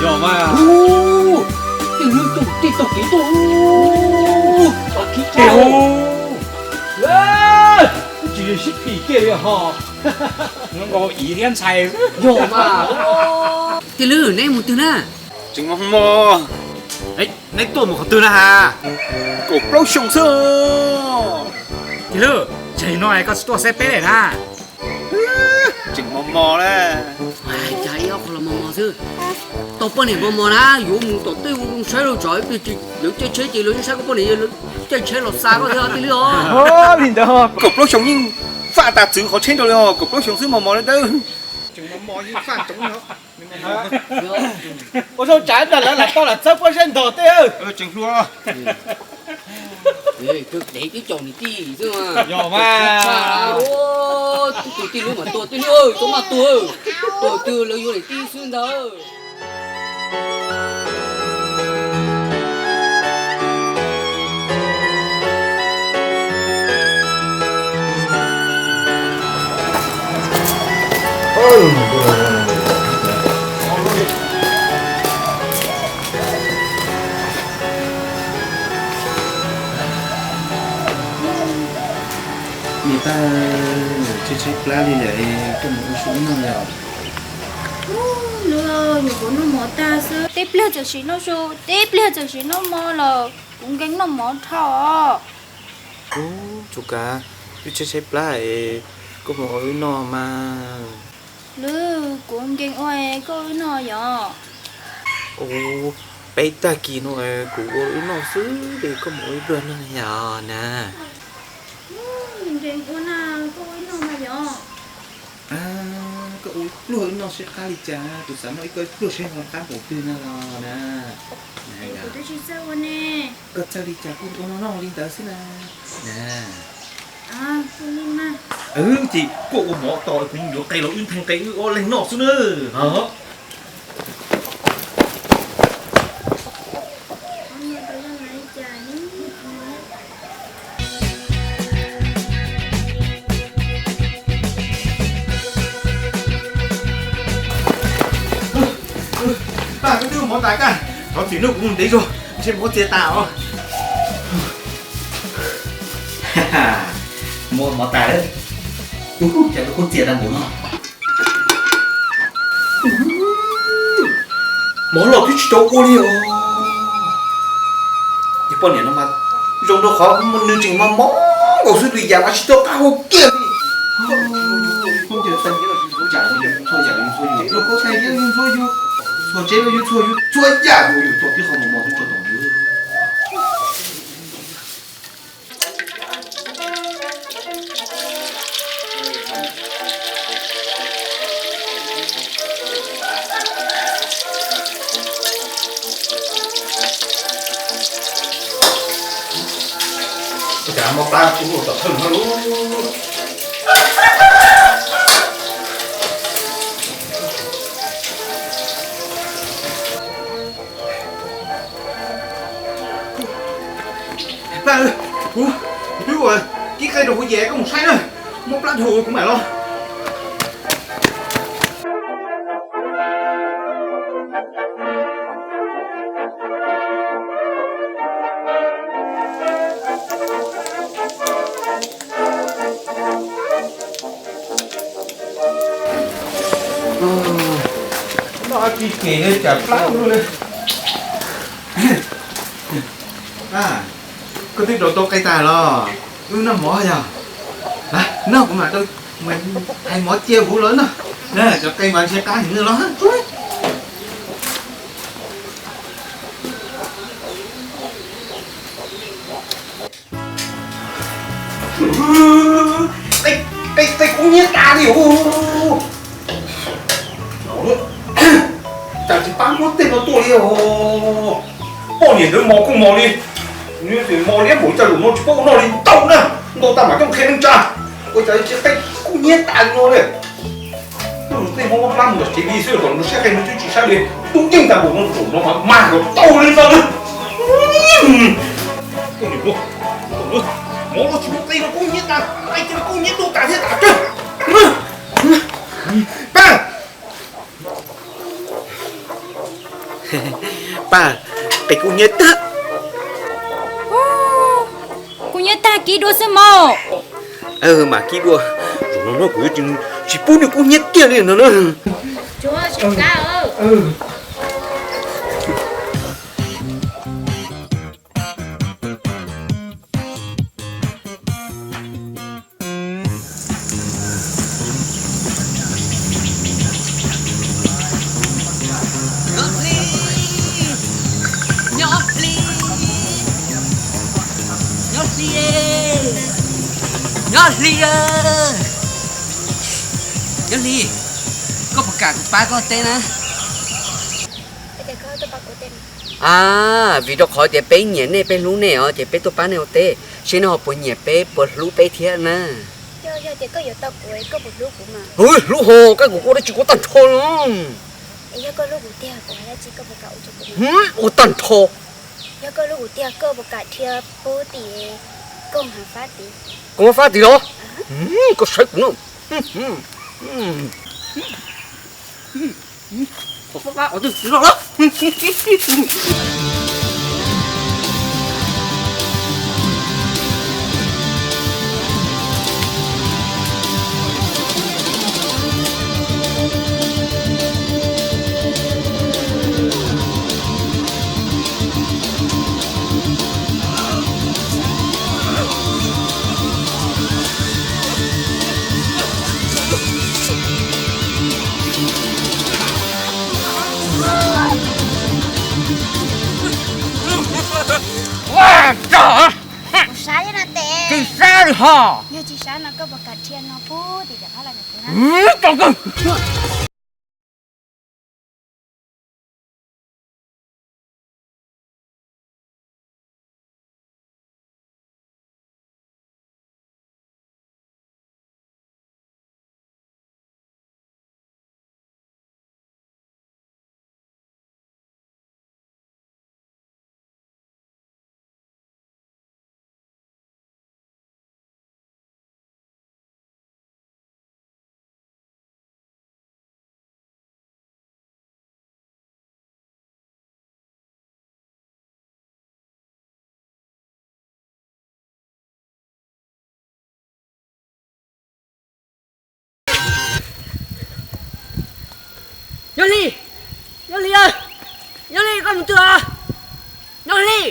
Yog mas. Tej lub tug tij tau kev tuaj. Tau kev tuaj. Tsis sib phim kiag li ho. Nkaus ib thiab ntxhais xwb. Yog mas. Tij Lwb, neb mus twg na? Tseem mos mos. Neb tuaj mus qhov twg na has? Kaum plaub xyoo xwb. Tij Lwb, tsam no koj tsis tuaj saib peb lawm na? Tseem mos mos na. Cas ib ob qho los mos mos xwb. Tau poj niam mos mos na, yuav mus tom tej ua zoo saib rau tsam lawv caij tsheb ces lawv saib koj poj niam, lawv caij tsheb los xa koj thiab Tij Lwb os. Li ntawd, kaum plaub xyoo yeej faj tas txwv qhov tsheb rau li os, kaum plaub xyoo xwb mos mos li ntawd. Ua zoo tsav ntag, lawv lam tau lam txhawb pob zeb ntog tej. Dev twb caum niam tij xwb mas. Yog mas. Tus Tij Lwb mas tuag, Tij Lwb txhob maj tuag, tuag twg lawv yuav niam tij xwb ntag. Niam Paj, tshaib tshaib plab li lawm, koj mus ua su ib noj yom? Lwb, nyuam qhuav noj mov tag xwb, tib pliag txawm sim noj su, tib pliag txawm sim noj mov lawm, kuv nkees noj mov dhau os. Ub, Txuj Kav, twb tshaib tshaib plab es koj mus ua wb noj mas. Lwb, kuv nkees ua es koj ua wb noj yom? Ub, peb tag kis no es kuv ua wb noj xwb es koj mus ua ib pluag noj yom na. Nkees ua na, koj ua wb noj mas yom. Koj ua ib pluag wb noj seb qab li cas, kuv xav noj ib koj ib pluag seb ho qab npaum twg no los na. Kuv twb tsis txawj ua ne. Koj txawj li cas kuj ua noj noj li ntawd xwb na. Na. Ces koj ua mov tau kuv mus yuav qe los wb ntheej qe wb ob leeg noj xwb na. Paj, koj twb ua mov tas koj, thov txim nawb, kuv mus ntev zog ntshe muab txias tas os. Muab mov tas lawm. Ub, cas lub kub txias tag npaum no. Mov los twb tsis tau ua li os. Ces poj niam no mas zoo rau qhov nws tseem mos mos nkaus xwb, tus yam mas tsis tau qab hau kiag li. Txhua tsev los yus txhua, yus txhua yam los yus tau tib qho mos mos twb tso tom yus. Ua cas mob plab kuv ua tom thawj no lub. Paj, kuv twb ua kib qe rau kuv ces koj mus saib na, mob plab dhau kuv mam los. Noj tsis ces li cas plab ua luaj li. Koj twb rau tau qe tas los? Wb noj mov yog? Noj kuv mam hais mov cia kuv los noj. Cov qe mas ntshe qab heev los. Qe, qe kub hnyiab tas li os. Cas tsis pab muab tej no tuaj li os. Poj niam ntawd mos kuj mos li, mos liab npaum cas zaum no tsis paub ua noj li ntau na, ntau tag mam coj qhia neej tsa. Ua cas tsis qe kub hnyiab tas li no li. Tej mov mob plab mus tom tsev li xwb kom nws saib qe no twb tsis saib li, tub yeej tag npaum no zaum no mas mas kom tau li ntawd. Mov los tsis muab qe no kub hnyiab tas, qe cia li kub hnyiab dua tas thiab tas tsawg. Pab! Paj, qe kub hnyiab tag. Kub hnyiab tag kib dua xwb mog. Mam kib dua, zaum no no kuv yuav tsis, tsis pub nws kub hnyiab kiag li no na. Nyob hli, nyob hli, nyob hli, nyob hli, nyob hli, koj puas kam kuv pab koj teb na? A, vim rau qhov tias peb nyiam nej, peb hlub nej os, ces peb tuaj pab nej ua teb, seb nej ho puas nyiam peb, puas hlub peb thiab na. Hlub ho, koj kuv kuv dab tsi kuv tag nrho no. Ua tag nrho. Koj fab tim los? Koj saib kuv no. Kuv sab thiab no tes. Tsis sab li ho. Yog tsis sab no koj puas kam dhia no pub tim daim phab laj ntawm kuv na? Nyob Hli, Nyob Hli, Nyob Hli, koj mus twg os? Nyob Hli.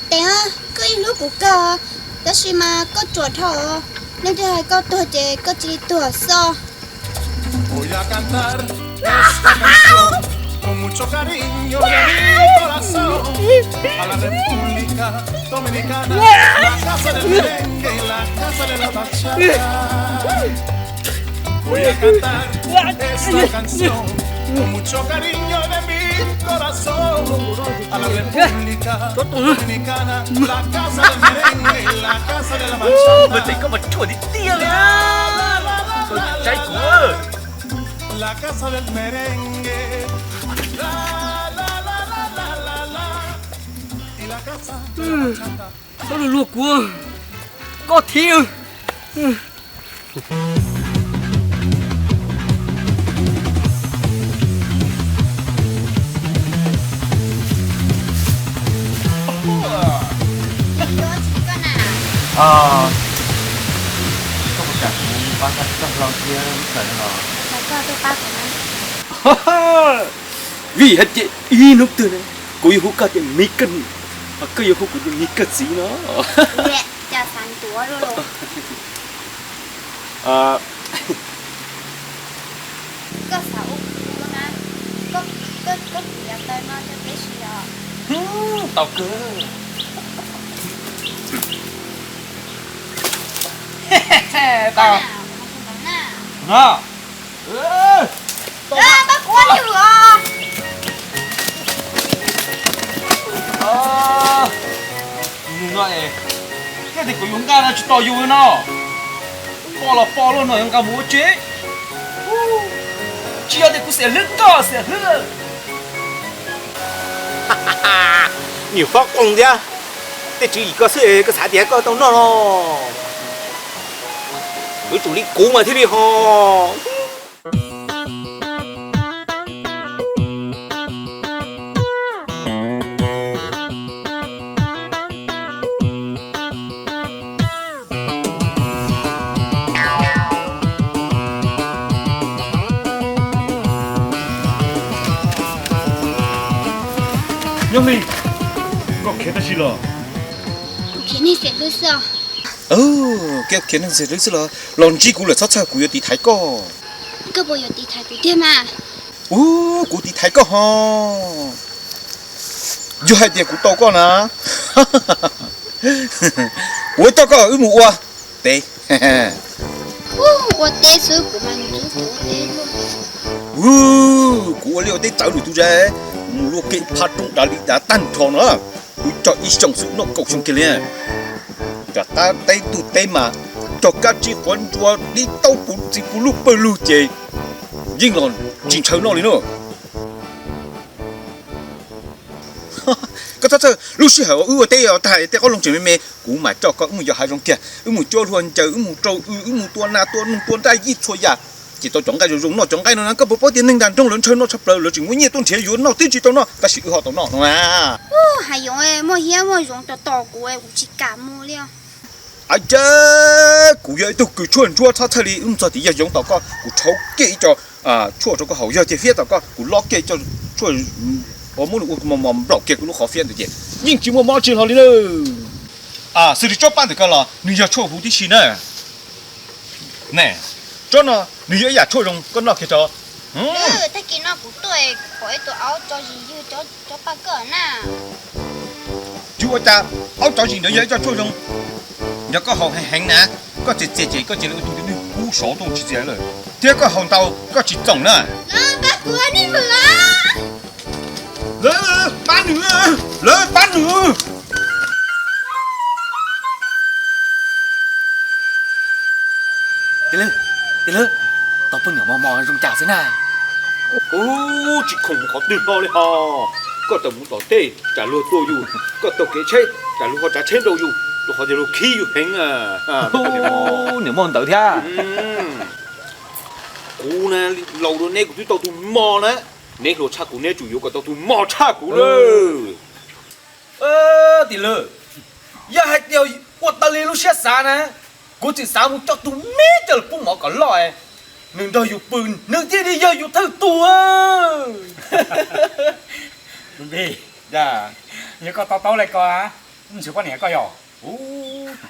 Tes, koj yeej hlub kuv kawg, tab sis mas koj ruam dhau, leej twg hais koj tuag ces koj cia li tuag xwb. Tes koj mas ruam tiag tiag li, saib kuv. Txhob luag luag kuv, koj thiab. Koj puas kam kuv pab koj txoj hlau thiab lub kawm no los? Vim hais tias ib hnub twg na kuv yuav hu koj tias me koj niam, ho koj yuav hu kuv tias me koj txiv no. Koj xav ua kuv na, koj, koj, koj piav taw no rau peb siv os. Tau kawg. Tau. No. Pab kuv ua li os. Nws no es, thiaj tias kuv yuav nqa no tsis tos yus no. Pom los pom los no yuav nqa mus ua tsev. Tsis yog tias kuv xiam hlwb koj xiam hlwb. Niam fab qoos thiab, tej tswv yim koj xwb koj xav tias koj tau noj no. Yuav tsum li kuv mas thiaj li ho. Nyob li, koj khiav tab sis los? Kuv khiav neeg xiam hlwb xwb os. Koj khiav neeg xiam hlwb xwb los? Los ntsib kuv lawm txhob txhawj, kuv yuav tiv thaiv koj. Koj puas yuav tiv thaiv kuv tiag mas? Ub, kuv tiv thaiv koj ho. Yog hais tias kuv tau koj na, kuv coj koj wb mus ua teb. Ua teb xwb kuv mas ua teb. Kuv ua liaj ua teb txawv lwm tus zais, mus luaj kiag ib phab roob dav li dav tag nrho no, kuv cog ib xyoos xwb noj kaum xyoo kiag li. Cov qab teb ntug teb mas cog kab tsib quav ntsuab dib taub puv txi puv lug pawg lug ces yeej los tsis ntshaw noj li na. Koj txhob txhawj, lub sij hawm uas wb ua teb tag tej qoob loo tseem me me, kuv mam coj koj wb mus yos hav zoov kiag, wb mus cuab hlua ncaws, wb mus rau w, wb mus tua nas tua noog tua nraj yij txhua yam, ces tau cov nqaij zoo zoo noj. Cov nqaij no na koj puas paub tias neeg nram nroog lawv ntshaw noj tshaj plaws, lawv tseem muaj nyiaj tuaj nrhiav yuav noj twb tsis tau noj, tab sis wb ho tau noj no na. Hav zoov muaj hiab muaj zoov tos tos kuv, kuv tsis kam mus li. Ab tsa, kuv yog ib tug kws tshuaj ntsuab, txhob txhawj li, wb mus txog tim yaj zoov tos koj, kuv rhaub kiag ib co tshuaj rau koj haus, yog tias fiab tos koj kuv lob kiag ib co tshuaj uas muab nws ua mos mos nplaum kiag kuv lub qhov fiab ntawd ces yeej tsis muaj mob tsis hlo li na. Xws li tsob paj ntawm koj los nws yog tshuaj huv tib si na. Ne, tsob no nws yog ib yam tshuaj zoo, koj noj kiag tso. Tag kis no kuv tuaj pom ib tug aub tso zis ywg cov paj koj na. Tsis ua cas, aub tso zis ntawd yog ib co tshuaj zoo. Yog koj haus heev heev na, koj txias txias ces koj cia li ua tus twb kub sov tuaj tsis txias lawm, thiab koj haus ntau koj tsis txoom na. Lawv pab nws, lawv pab nws. Tij laug, tij laug, tau poj niam mos mos zoo cas xwb na. Ub, tsis khoom mus qhov twg hlo li ho. Koj tawm mus tom tej tsam luag tua yus, koj taug kev tsheb tsam luag ho tsav tsheb nrau yus, rau qhov tias luag khib yus heev. Niam mos ntawd thiab. Kuv na, laus dua neb kuv twb tau tus mos na, neb hluas tshaj kuv neb tsum yuav kom tau tus mos tshaj kuv lawm. Tij laug, yog hais tias ua tau li lub siab xav na, kuv tseem xav mus coj tus me coj los pub mov kom loj, nws nrog yus pw, nws thiaj li yog yus thawj tug. Yog koj to taub li ko, wb mus nrhiav poj niam koj yog?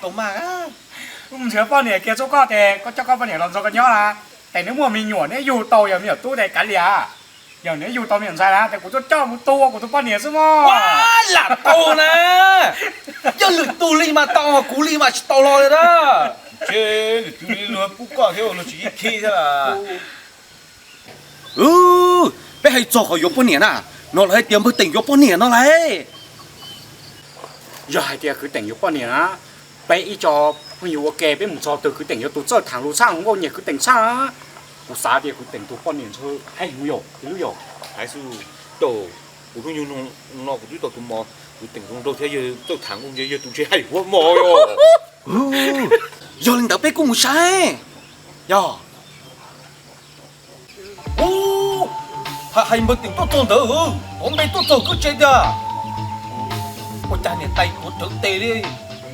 Tau mas, wb mus nrhiav poj niam kiag rau koj ces koj coj koj poj niam los nrog koj nyob na. Ces neb muaj me nyuam neb yug tau yog me nyuam tub ces kav liam. Yog neb yug tau me nyuam ntxhais na ces kuv tuaj coj mus tu ua kuv tus poj niam xwb mog. Lam tau na, yog lwm tus li mas tau, kuv li mas tsis tau hlo li na. Ntshe lwm tus li luag pub koj thiab luag tsis ib khib thiab. Peb hais txog qhov yuav poj niam na, no lawv hais tias npawg Teem yuav poj niam no lauj. Yog hais tias kwv Teem yuav poj niam na, peb ib co phooj ywg ua ke peb mus txog twg kwv Teem yuav tus txawj tham lus tshaj, nkauj nyiam kwv Teem tshaj. Kuv xav tias kwv Teem tus poj niam ntshe haib heev yog ib lub yog. Hais xwb, kuv hnub nyoog no kuv twb tau tus mos, kwv Teem zoo nraug thiab yawg txawj tham nkauj nyiam, yawg tus ntshe haib huab mos yog. Yog li ntawd peb kuj mus saib. Yog. Ub, hais npawg Teem tuaj txog ntawd, tuav npe tuaj txog koj tsev tiag. Ua cas niam tais tuav rawv tes li?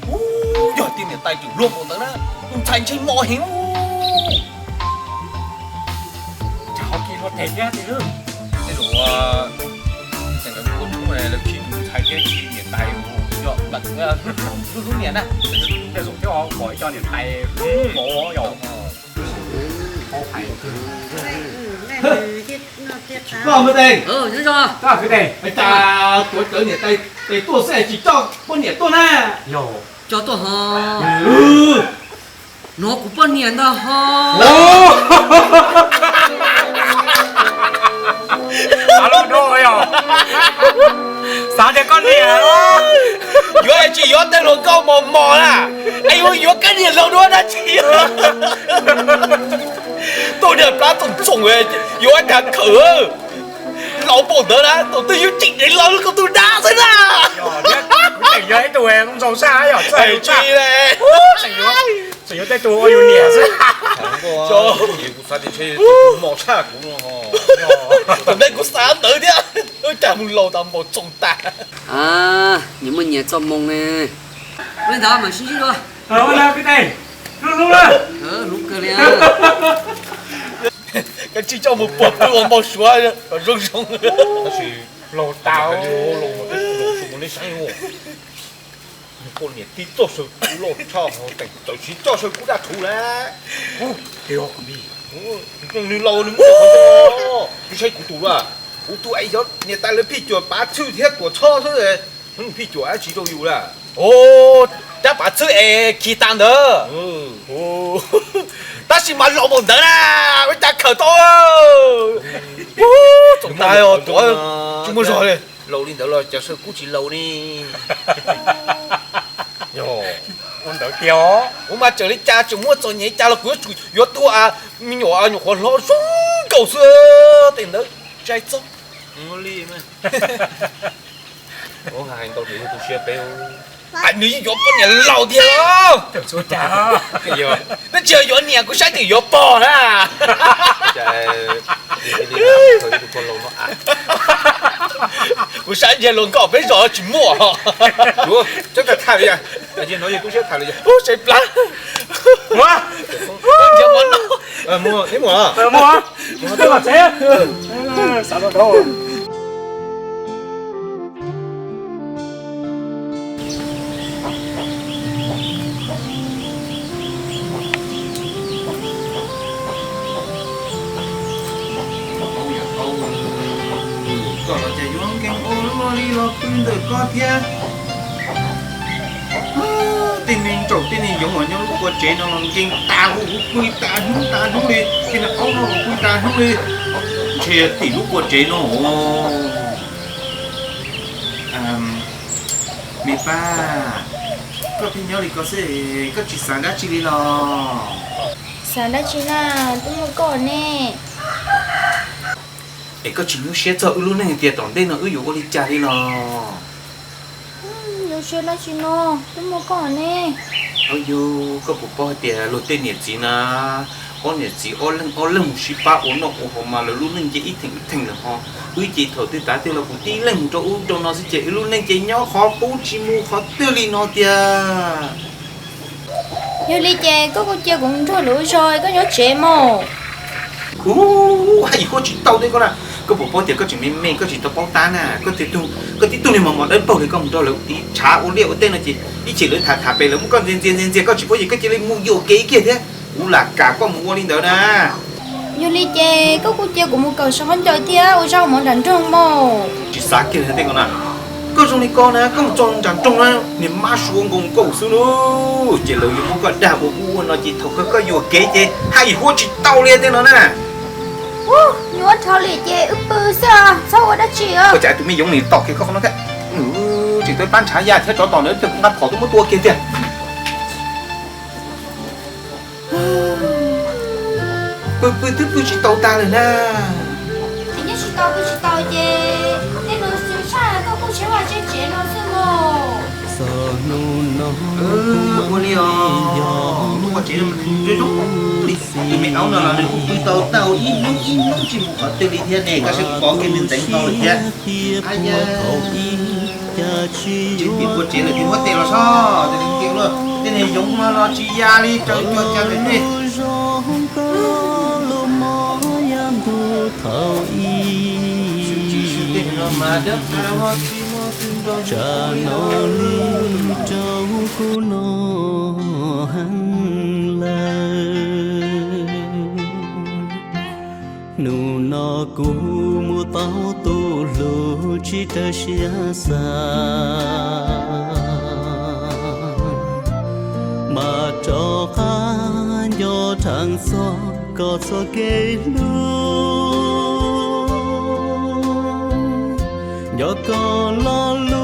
Ub, yog tias niam tais tseem hluas npaum ntawd na, tus ntxhais ntshe mos heev. Cas ho khi hluav taws thiab tij laug? Tej zaum, tej zaum lawv ua tshoob lawv khi tus ntxhais thiab khi niam tais, yog hlub hlub niam na, tej zaum thiaj pom ib co niam tais hlub mos yog. Koj Mus Teem, koj Mus Teem, cas tuav rawv niam tais tes tuaj xwb es tsis coj poj niam tuaj na? Coj tuaj ho. No kuv poj niam ntag ho. Xav tias koj niam, yuav tsis yuav tej hluas nkauj mos mos na, es yuav yuav koj niam laus dua dab tsi? Tuaj niag plab txoom txoom, yuav ua cas khawm. Laus npaum ntawd na, tus twg yuav tsim dheev los koj tus dab xwb na. Yog ib tug zoo sab yog tsis, tseem yuav tej tus ua yus niam xwb. Kuv xav tias ntshe mos tshaj kuv no. Tus ntawd kuv xav ntawd thiab, cas mus laus tas npaum txoom tas. Nyias muaj nyias txoj moo ne. Ua li ntawd mam sib ntsib dua. Kwv Teem, hlub hlub na. Hlub kawg li. Koj tsis coj mus puag pw ua npau suav kom zoo zoo. Tab sis Laus tas, laus mus neb saib ua. Koj niam tib txoj saw kuv loj tshaj ho teem tawm siv txoj saw kuv daj rhuv lawm. Nws laus nws muab, nws saib kuv tus lawm. Kuv tus es yog niam tais lawv phij cuam pav txhwj thiab tuam txhob xwb. Phij cuam dab tsi rau yus lawm? Rab pav txhwj es khi tas ntawd. Tab sis mas laus npaum ntawd na, ua cas khaws tau. Txaus ntshai os, tuav tsis muaj zog li. Laus li ntawd los cov saw kub tsis laus ne. Ua ntawd tiag os. Kuv mas txawm li cas tseem muaj txom nyem li cas los kuv yuav tsum yuav tua me nyuam, nyuam qhuav hlob zoo nkaus xwb tej ntawd. Tsis txog li. Hais ntau nws tu siab peb. Nws yeej yuav poj niam laus tiag. Tab tsis yuav niam kuv saib twb yuav pog na. Kuv saib ntshe luag nkauj peb zos tsis muaj. Ub, seb plab. Koj los cas yuav nkees ua luaj li los pw ntawm koj thiab. Tej me ntsaum tej me yoov uas nyob lub qua tsev no los nkees tas huv huv pw tas hnub tas hnub li, tej me qaub no los pw tas hnub li. Ntshe tim lub qua tsev no. Me Paj, koj pheej nyob li ko xwb, koj tsis xav dab tsi li los? Xav dab tsi na, twb muaj koj ne. Es koj tsis nyuaj siab txog wb lub neej tias tom ntej no wb yuav ua li cas li los? Nyuaj siab dab tsi no, twb muaj koj ne. Au yog, koj puas paub hais tias luag tej niam txiv na, ob niam txiv ob leeg ob leeg mus sib pab ua noj ua haus mas lawv lub neej ces ib theem ib theem lawm ho. Wb ces thaum twg tav twg los kuv tib leeg mus rau ub rau no xwb ces wb lub neej ces nyob qhov qub tsis mus qhov twg li no tiag. Yog li ces koj kuj cia kuv mus nrog lawv ua zog, koj nyob tsev mas. Ub, hais ib huab tsis tau thiab koj na. Koj puas paub tias koj tseem me me koj tsis tau paub tab na. Koj tib tug niag mos mos dawb paug li koj mus nrog lawv tiv tshav ua liaj ua teb no ces ib chim lawv tham tham pem lawv muab koj ntxias ntxias ntxias ntxias koj tsis paub ces koj cia li mus yuam kev kiag thiab. Kuv lam kam koj mus ua li ntawd na. Yog li ces koj kuj cia kuv mus kawm sov qab ncaws thiab ua zaj mov nram nroog mas. Tsis xav kiag li tej ko na. Koj zoo li ko na koj mus txog nram nroog na niag mab suav nkaus nkaus xwb na. Ces lawv yuav muab koj dag ua ub ua no ces thaum kawg koj yuam kev ces hais huab tsis tau li tej no na. Nyuaj dhau li ces wb pw xwb, txhob ua dab tsi. Koj cas tus me yoov nim tom kiag koj qhov no thiab. Tseem tau pab ntshav yaj thiab tsov tom ntawd thiaj kuv nqa phom tuaj muab tua kiag tiag. Pw pw twb pw tsis tau tag lawm na. Nyob tsis tau pw tsis tau ces tej no xwb tshaj koj kuj tseem ua tsev tsev no xwb mas. Ua li os, lub qua tsev no zoo zoo li. Tus me aub no los nws kuj pw tau tau ib hnub ib hnub tsis mus qhov twg li thiab ne, koj saib kuv pom kiag nws ntxeev tau lawm thiab. Tseem tiam qua tsev lawm ces muab tes los soj, tes nkees luaj, tej niag yoov no los tsis ya li, raws cua cas lawm ne. Sub tsis sub tej no mas dawb qab, tsis muaj twg nrog tsa no li rau kuv no heev lawm. Hnub no kuv mus tau tus hlub tsis raws siab xav, mas rov qab nco rheev txog koj txoj kev hlub, nco koj lo lus